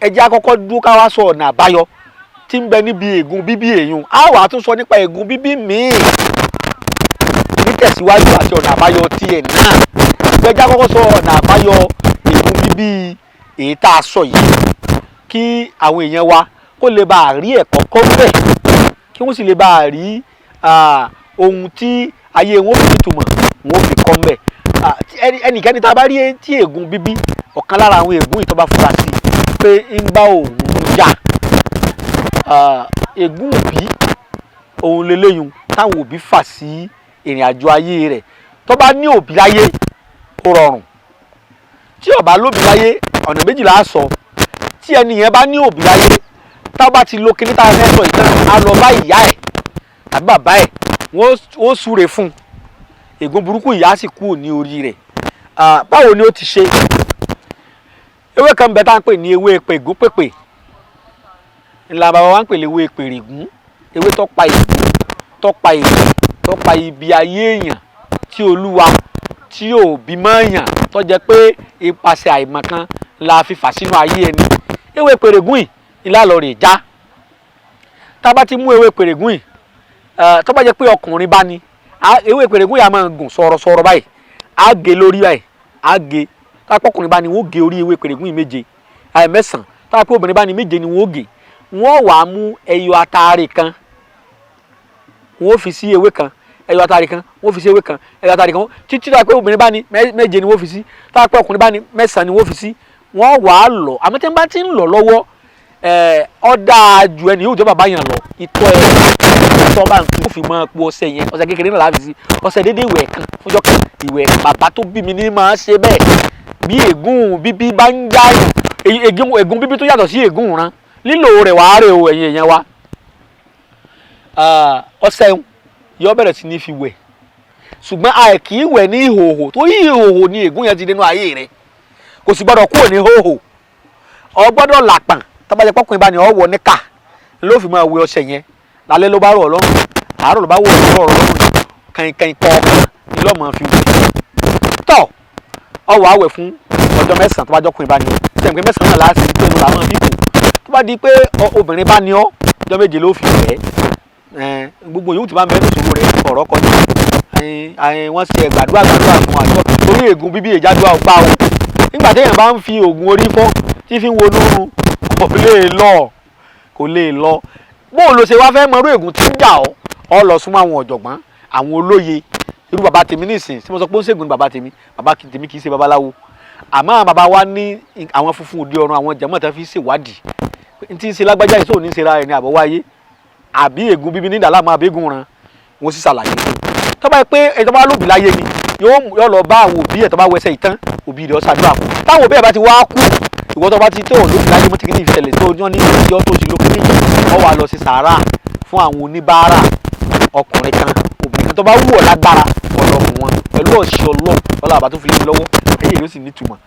Ẹ jẹ́ á kọ́kọ́ dúró ká wá sọ ọ̀nà àbáyọ tí ń bẹ níbi ègún bíbí èèyàn. Á wàá tún sọ nípa ègún bíbí míì nítẹ̀síwájú àti ọ̀nà àbáyọ tiẹ̀ náà. Ẹ jẹ́ á kọ́kọ́ sọ ọ̀nà àbáyọ ègún bíbí èyí tá a sọ yìí, kí àwọn èèyàn wa kó lè bá a rí ẹ̀kọ́ kọ́ bẹ́ẹ̀, kí wọ́n sì lè bá a rí ohun tí ayé wọn fi nítumọ̀, wọn fi kọ́ mbẹ̀. Ẹnikẹ́ni tá a bá rí tí ègún bíbí, ọ̀kan lára àwọn ègún ìtọ́ bá fura sí pé ń bá òun jà, ègún òbí òun leléyun táwọn òbí fà sí ìrìn àjò ayé rẹ̀. Tó bá ní òbí láyé, ó rọrùn. Tí ó bá lóbí láyé, ọ̀nà méjìlá á sọ. Tí ẹni yẹn bá ní òbí láyé, tá a bá ti lo kíní tá a fẹ́ sọ ìtàn, á lọ bá ìyá ẹ̀ tàbí bàbá ẹ̀, wọ́n súre fún un, ègún burúkú ìyá sì kúrò ní orí rẹ̀. Báwo ni ó ti ṣe? Ewé kan bẹ tá à ń pè ní ewé pègún pèpè ńlá bàbá wa ń pè ní ewé pèrègún, ewé tó pa ègún, tó pa ègún, tó pa ibi ayé èèyàn tí olúwa tí ò bímọ èèyàn, tó jẹ́ pé ipasẹ̀ àìmọ̀kan la fi fà sínú ayé ẹni. Ewé pèrègún yìí ńlá lọ rè já. Tá a bá ti mú ewé pèrègún yìí, tó bá jẹ́ pé ọkùnrin bá ní, ewé pèrègún yìí á máa gùn sọ̀rọ̀sọ̀rọ̀ báyìí, á gé lórí báyìí, á gé. Tá a pọ́kùnrin bá ní, wọ́n gé orí ewé pèrègún yìí méje, mẹ́sàn-án. Tá a pé obìnrin bá ní, méje ni wọ́n gé. Wọ́n wàá mú ẹyọ ataare kan, wọ́n fi sí ewé kan, ẹyọ ataare kan, wọ́n fi sí ewé kan, ẹyọ ataare kan, títí tá a pé obìnrin bá ní, méje ni wọ́n fi sí. Tá a pé ọkùnrin bá ní, mẹ́sàn-án ni wọ́n fi sí. Wọ́n wàá lọ. Àmọ́ tí wọ́n bá ti ń lọ lọ́wọ́, ó dáa ju ẹni yóò jẹ́ bàbá yẹn lọ. Ìtọ́ ẹ ìtọ́ bá ń tu, ó fi máa po ọṣẹ yẹn. Ọṣẹ kékeré náà láti sí ọṣẹ déédéé, ìwẹ̀ kan fúnjọ́ kan, ìwẹ̀. Bàbá tó bí mi ní máa ṣe bẹ́ẹ̀. Bí ègún bíbí bá ń já ègún bíbí tó yàtọ̀ sí ègún ìran, lílò rẹ̀ wàá rè o. Ẹ̀yin èèyàn wa, ọṣẹ yọ bẹ̀rẹ̀ sí ní fi wẹ̀, ṣùgbọ́n a kì í wẹ̀ ní ìhòòhò, torí ìhòòhò ni ègún yẹn ti dénú ayé rẹ̀. Kò sì gbọ́dọ̀ kúrò ní ìhòòhò, ọ gbọ́dọ̀ làpàn. Tó bá jẹ́ pọ́kùnrin bá ní, ọ wọ níkà ló fi máa wẹ ọṣẹ yẹn. Lálẹ́ ló bá rọ̀ ọlọ́run, àárọ̀ ló bá wọ̀ ọ̀rọ̀ ọlọ́run, kàìnkàìn kọ̀ọ̀kan ni lọ́ọ́ máa fi wẹ̀. Tọ́ ọ wàá wẹ̀ fún ọjọ́ 9. Tó bá jọ́kùnrin bá ní ọ, sẹ́yìn pé 9 náà láti pé inú làwọn bí kò. Tó bá di pé obìnrin bá ní ọ, ọjọ́ 7 ló fi wẹ̀ ẹ́. Gbogbo yòówù tí bá ń bẹ ní ìṣòro rẹ̀, ọ̀rọ̀ kọjá wọ́n ṣe gbàdúrà gbàdúrà fún àjọ torí ègún bíbí ìjádùá ọgbà o. Nígbà téèyàn bá ń fi oògùn orí fọ́ tí fi ń wo nínú, kò lè lọ, kò lè lọ. Bóun ló ṣe wá fẹ́ mọrú ègún tí ń jà ọ́? Ọ lọ súnmọ́ àwọn ọ̀jọ̀gbọ́n, àwọn olóye, irú bàbá tèmi nísìn tí mo sọ pé ó ń ṣègùn ní bàbá tèmi. Bàbá tèmi kì í ṣe babaláwo, àmọ́ àwọn bàbá wa ní àwọn funfun òde ọ̀run, àwọn jẹ̀mọ́ tó fi ṣèwádìí n tí ń ṣe lágbájá yìí, sóò ní ṣe ra ẹni àbọ̀ wáyé àbí ègún bíbí ní ìdàlámù àbégún ran, wọ́n sì ṣàlàyé fún un. Tó bá yẹ pé ẹni tó bá lóbi láyé ni, yóò lọ bá àwọn òbí ẹ̀. Tó bá wẹsẹ̀ ìtàn, òbí rẹ̀ ó ṣàdúrà fún. Táwọn òbí ẹ̀ bá ti wá kú, ìwọ tó bá ti tó lóbi láyé mọ́tì kìíní ìṣẹ̀lẹ̀ tó yán ní ìyọ́ tó ti lókè ní, wọ́n wá lọ sí sàárà fún àwọn oníbàárà, ọkùnrin kan, obìnrin kan, tó bá wù ọ́ lágbára ọlọ́run wọn pẹ̀lú ọ̀ṣẹ́ ọlọ́run ọlọ́run àbá tó fi lé lọ́wọ́, èyí yóò sì nítumọ̀.